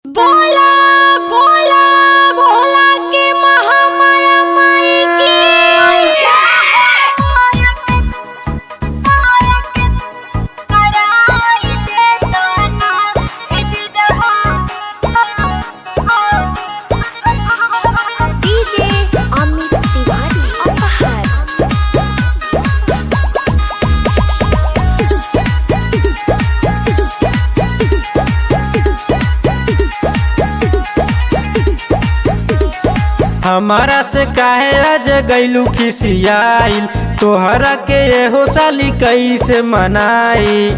बोला बोला भोला के महामाया माई की। डीजे अमित तिवारी अपहार। हमारा से काहे आज गईलू खिसियाइल, तोहरा के एहो साली कैसे मनाई।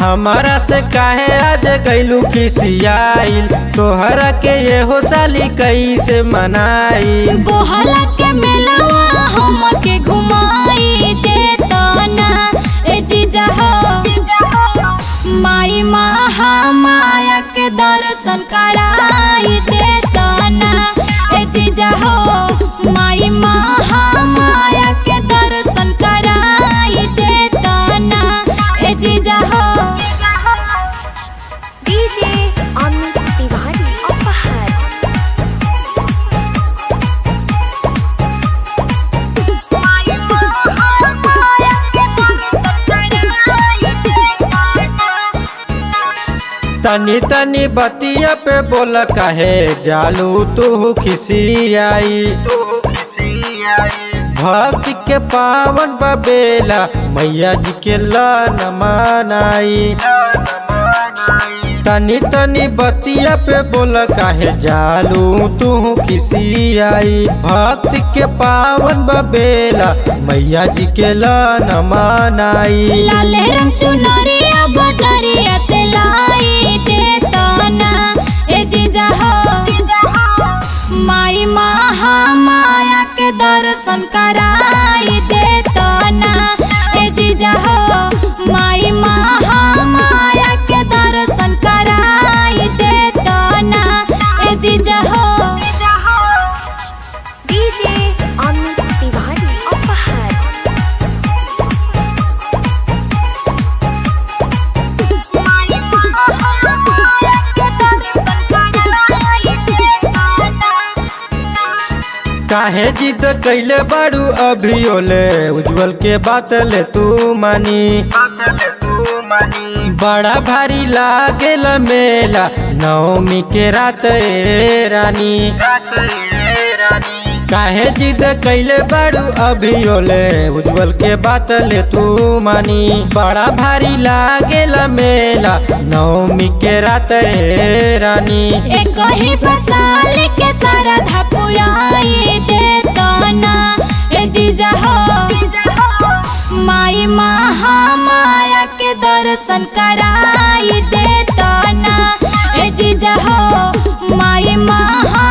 हमारा से काहे आज गईलू खिसियाइल, तोहरा के एहो साली कैसे मनाई। बोहला के मेलवा हमके घुमाई देता ना ए जीजा हो, माई महामाया के दर्शन कराई देता ना ए जीजा हो, माई महामाया के दर्शन कराई देता ना ए जीजा हो। डीजे अमित तिवारी अपहार। तनी तनी बतिया पे बोल काहे जालू तू खिसियाई। भक्ति के पावन बबेला मैया जी के लन मनाई। तनी तनी बतिया पे बोल काहे जालू तू खिसियाई। भक्ति के पावन बबेला मैया जी के लन मनाई। लाल रंग चुनरिया बजरिया से लाई देता ना ए जीजा हो, माई महामाया के दर्शन कराई देता ना ए जीजा हो, माई महामाया के दर्शन कराई देता ना ए जीजा हो। डीजे अमित तिवारी अपहार। काहे जिद कैले बारू अभियोले, उज्जवल के बात ले तू मानी। बड़ा भारी लागेल मेला नवमी के रात ए रानी। काहे जिद कैले बारू अभियोले, उज्जवल के बात ले तू मानी। बड़ा भारी लागेल मेला नवमी के रात ए रानी। एक ही बसाल के सारा पुराई देता ना ए जीजा हो, माई महामाया के दर्शन कराई देता ना ए जीजा हो, माई महा